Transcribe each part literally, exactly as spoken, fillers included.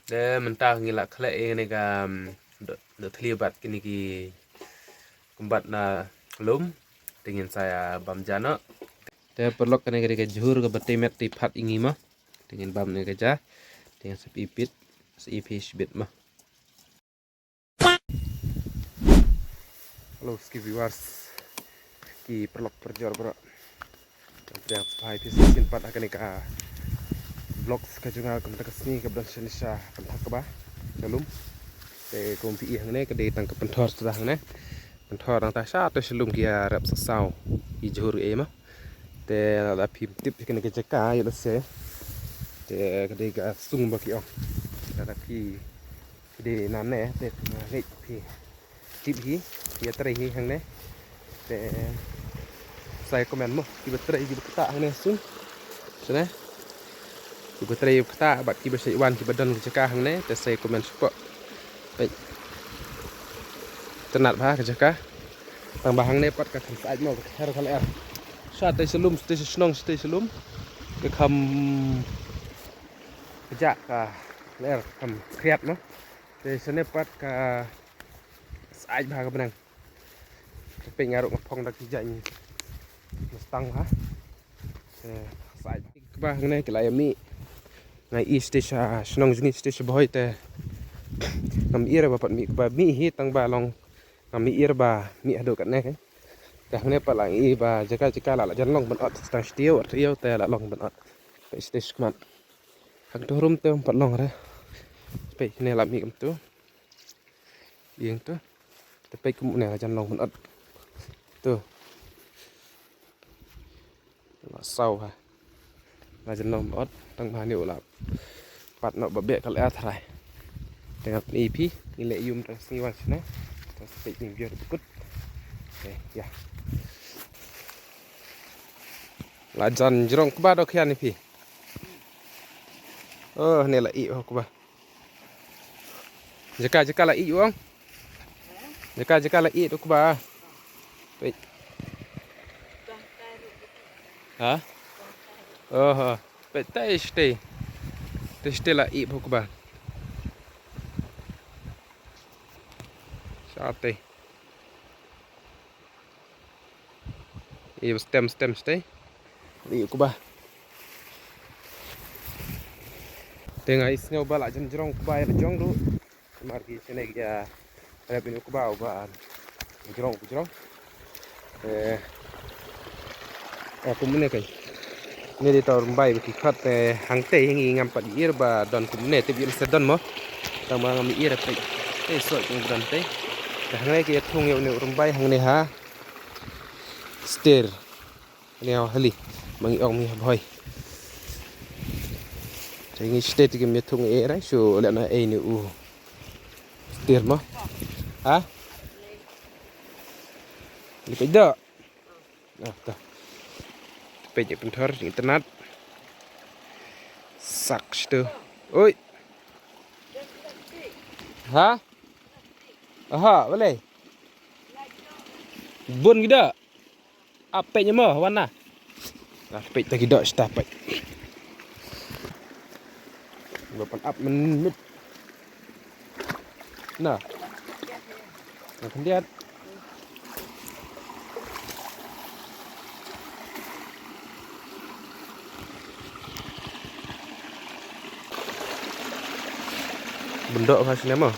Te mynta ngi la khleh ïa kane ka, um, doh, doh thli bad kine ki kumbat na lum. Te ngin sa ïa bam ja noh. Te paralok, kane ka dei ka jhur kaba tei met tei phad ïa ngi mo. Te ngin bam ne ka ja. Te ngin sa pynpit, sa ïa pynpit mo. Hello, ski viewers. Ki paralok parajor baroh. Te pdiang sngewbha ïa phi sa shisien pat ha kane ka vlogs ka jong nga kumta ka sngi kaba don shane sha kynthak kaba sha lum. Te kum phi i hangne ka dei tang ka pynthor shuh hangne. Pynthor nangta shatei sha lum ki ïa rep sa saw. Ki jhur ki ei mo. Te lada phim tip ïa kane ka jaka ïa lehse. Te ka dei ka sung ba ki ong. Lada phi, phi dei nangne te nga ngeit phi tip hi, phi ïa trei hi hangne. Te sa ïa comment mo, kiba trei kiba ktah hangne sung. Shane. Kiba trei kiba ktah bad kiba shait wan kiba don ka jaka hangne, te sa ïa comment shapoh. Peit. Itynnad bha ka jaka. Tang ba hangne pat ka kham syaid mo, ka ther ka lyer. Shatei sha lum, shatei sha shnong, shatei sha lum. Ka kham kjat ka lyer, kham khriat mo. Te shane pat ka syaid bha ka bneng. Te peit nga ruh nga phong da ki jaiñ. Nga stang ha. Te syaid. Kba hangne ki la ïa mih. Nga ïohi shatei sha shnong jong ngi shatei sha Bhoi te. Ngam ïohi ba pat mih kba mih hi tang ba long. Ngam ïohi ba mih haduh katne. Te hangne pat la ngi ïohi ba jaka jaka la la jan long ban ot tang shi taïew ar taïew te la long ban ot. Peit shatei shakhmat. Hangto rum te pat long re. Peit ne la mih kumto. Ïeng to. Te peit kumne la jan long ban ot. To. La saw ha. La jan long ban ot. Tang ba ne u la pat noh ba beh ka lyer tharai. Te nga pyni phi, ngi leh ïum tang sngi wan shane. Tang sa peit ngi biang ba kut. Te ïa. La jan jrong kba doh khian ïa phi. Oh, ne la ih oh kba. Jaka jaka la ih ong. Jaka jaka la ih tu kba. Peit. Ha? Oh, ha. Peit tai shatei. Tai shatei la ih bha kba. Shatei. Ïa stem stem shatei. Ïa kba. Te nga ïohsngew ba la jan jrong kba ïa la jong ruh. Namar ki shane ki ïa rep ïa kba uba jrong uba jrong. Eh, eh, kumne kai. Ne dei tau rymbai ba ki khot te hangtei ngi ngam pat ïohi ba don kumne tip ïohi se don mo. Tang ba ngam ïohi peit. Te soi kong don te. Te hangne ki ïa thung ïa une u rymbai hangne ha. Stir. Hangne ha hali. Ma ngi ong mi ha Bhoi. Te ngi stir te kim ïa thung ïa rai shu leh na ei ne u. Stir mo. Ha? Li peit da. Ah, ta. Peit ïa pynthor, ïa pynthor. Sak situ. Oi. Ha? Aha, balei? Bun gida. Ap peit ïa mo, wan na. Ah, peit ta gida, sta peit. Ba pan ap mynmiet. Na. Na khyndiat. Bun doh ka sini mo.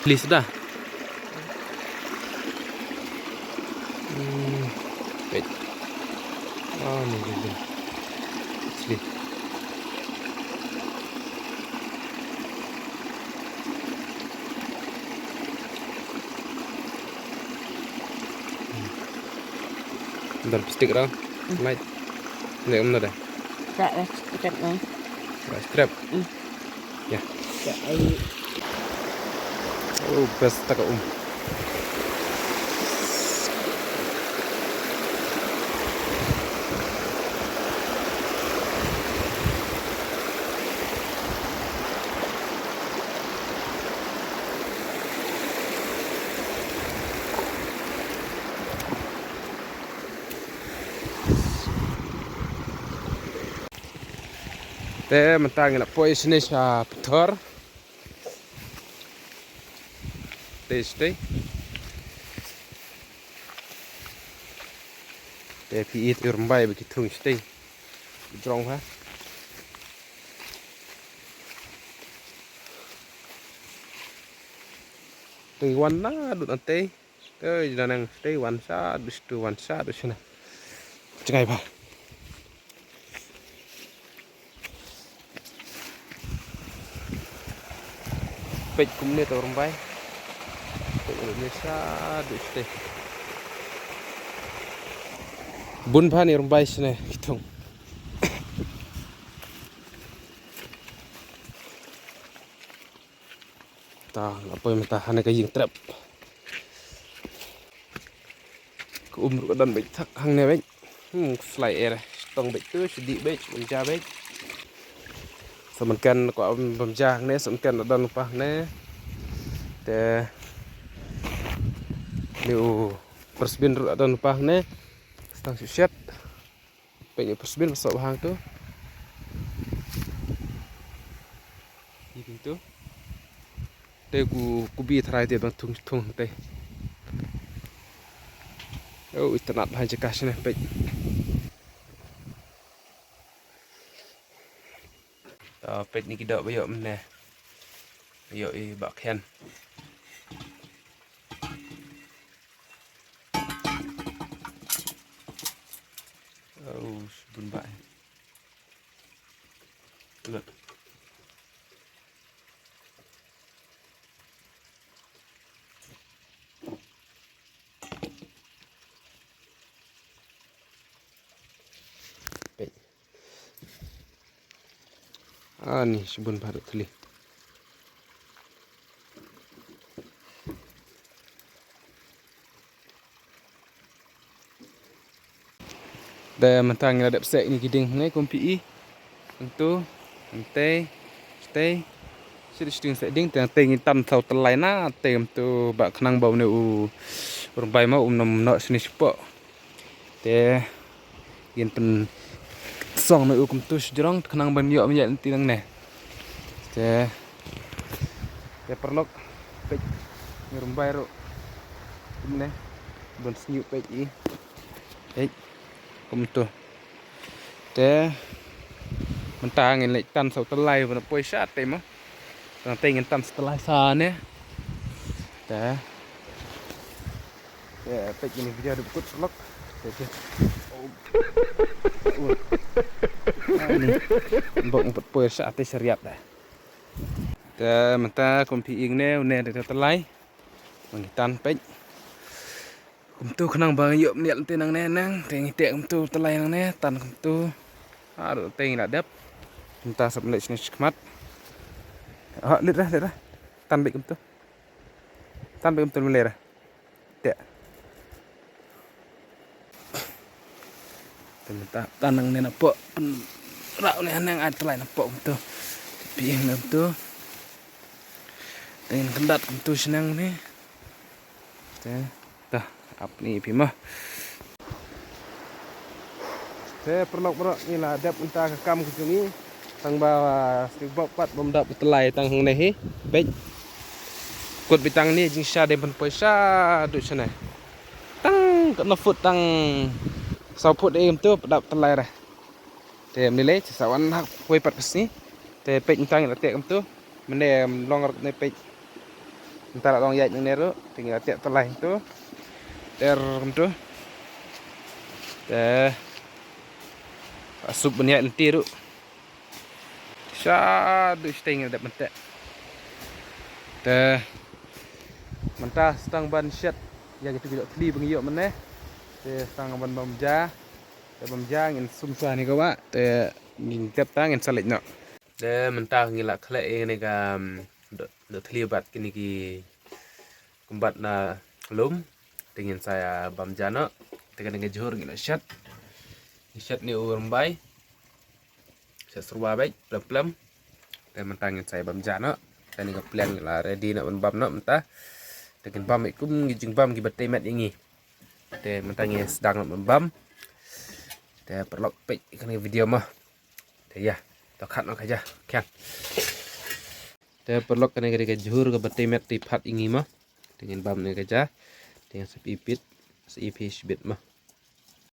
Please dah. Hmm. Wait. Ah, ni, ni, ni. Sini. Hmm. Dar plastik ra. Hmm. Light. Ni, mana dah? Tak, tak, tak, no. Strap. Hmm. Ïa. Ïa, ai. Oh, best ta ka um. Te mynta ngi la poi shane sha pathar. Te shatei. Te phi i te u rymbai ba ki thung shatei. Jrong ha. Te wan na dut ante. Te da nang shatei wan sha dut shatei wan sha dut shane. Jngai ba. Peit kumne te u rymbai. Peit kumne sha dut shatei. Bun bha ne u rymbai shane ki thung. Ta la poi mynta hane ka ïing trep. Ka um ruh ka don beit thak hangne beit. Hmm, slai er. Shtong beit tu, sdih beit, bam ja beit. Sa mynken ko bam ja hangne, sa mynken da don pa hangne. Te ni u persbin ruh da don pa hangne. Stang shishet. Peit ni persbin masuk bahang tu. Ni pintu. Te ku ku bi tharai te bang thung thung te. Oh, itanat bahang jaka shane peit. Ta peit ni ki doh ba ïoh mynne. Ïoh i ba khian. Oh, bun ba. Look. Peit. Ani shibun baroh thli. Da mynta ngi la dep seh ni ki ding ne kumpi i. Tentu, ante, stay. Sidi sidi seh ding, te ante ngi tan saw telai na, te kumtu ba khnang ba une u rbai ma um nom no sini sipo. Te ngin pynsong ne u kumtu sejrong, te khnang ban ïoh mynta lynti nangne. Te, te paralok, peit, ngi rbai ruh. Kumne, ban sngew peit i. Peit, kumtu. Te mynta ngin leit tan saw telai ban poi sha te ma. Tang te ngin tan saw telai sa ne. Te. Te peit kine video dep kut vlog. Te te. Ni. Bok ngi pat poi sha te seriap da. Te mynta kumpi ing ne une de telai. Ngi tan peit. Kumtu khnang ba ïoh mynta te nangne nang, te ngi te kumtu telai nangne, tan kumtu. Aduh, te ngi la dep. Mynta sap leit sini skhmat. Ha, leit dah, leit dah. Tan beit kumtu. Tan beit kumtu mynta dah. Te. Te mynta tan nangne na pok, pynrah ne nang ai telai na pok kumtu. Te phi ing kumtu. Te ngin kyndat kumtu shnang ne. Te, ta, ap ni phi ma. Te paralok baroh ngi la dep mynta ka kam ka jong ngi. Tang ba, ah, stik bok pat bam dap telai tang hangne hi. Peit. Kut bitang ni jingsha de ban poi sha dut shane. Tang katno foot tang saw foot em tu dap telai re. Te mlilei sa wan hak poi pat ka sngi. Te peit mynta ngi la te kumtu. Mynne, em, long ruk ne peit. Mynta la long ïaid nangne ruh, te ngi la teh telai tu. Ter kumtu. Te. Asup ban ïaid lynti ruh. Sha dut shatei ngi la dep ban teh. Te. Mynta sa tang ban shet ïa kitu ki doh thli ba ngi ïoh mynne. Te sa tang ban bam ja. Te bam ja ngin sum shuwa ni ka wah. Te ngin tep ta ngin sa leit noh. Te mynta ngi la khleh ïa kane ka, um, doh, doh thli bad kine ki kumbat na lum. Te ngin sa ïa bam ja noh. Te kane ka jhur ngi la shet. Ngi shet ne u rymbai. Shet syrwa beit, plem plem. Te mynta ngin sa ïa bam ja noh. Kane ka pliang ngi la ready noh ban bam noh mynta. Te ngin bam ïa kum ki jingbam kiba tei met ïa ngi. Te mynta ngi sdang noh ban bam. Te paralok peit kane ka video mo. Te ïa. To khat noh ka ja khian. Te paralok, kane ka dei ka jhur kaba tei met tei phad ïa ngi mo. Te ngin bam ne ka ja. Te ngin sa ïa pit, sa ïa phi shibit mo.